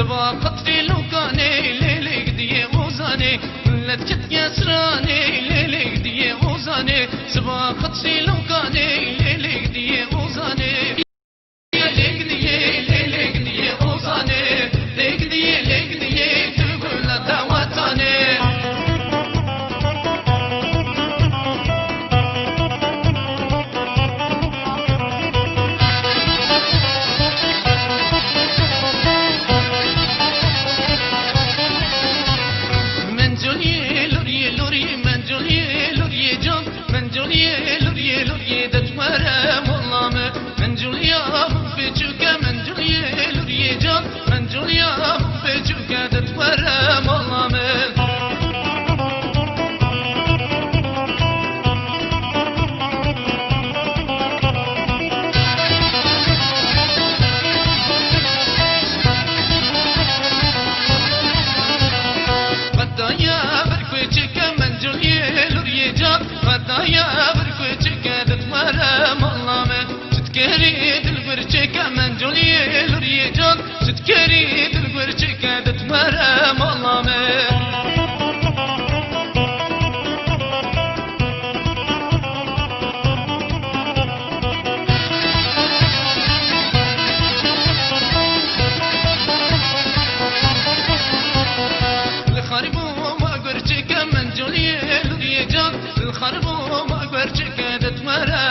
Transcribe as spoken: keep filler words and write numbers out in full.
Siba qetrî lokanê lêlêk diyê ozanê, millet ketiye stranê lêlêk diyê ozanê. Siba qetrî lokanê lêlêk diyê ozanê. Lêk diyê, lêlêk diyê ozanê, lêk diyê, lêk diyê tu gula dawatanê. Mencoliyê loriyê loriyê, mencoliyê loriyê can, mencoliyê loriyê loriyê, detwere molla me. Mencoliya min pêçûke, mencoliyê loriyê can, mencoliya min pêçûke, detwere molla me. Qedaya bir kuçike, mencoliyê loriyê can, qedaya bir kuçike, detwere molla me. Çitkerî dilgurçike, mencoliyê loriyê can, çitkerî dilgurçike, detwere molla me. Li xarîbo ma gurçike, mencoliyê loriyê can, li xarîbo ma gurçike, detwere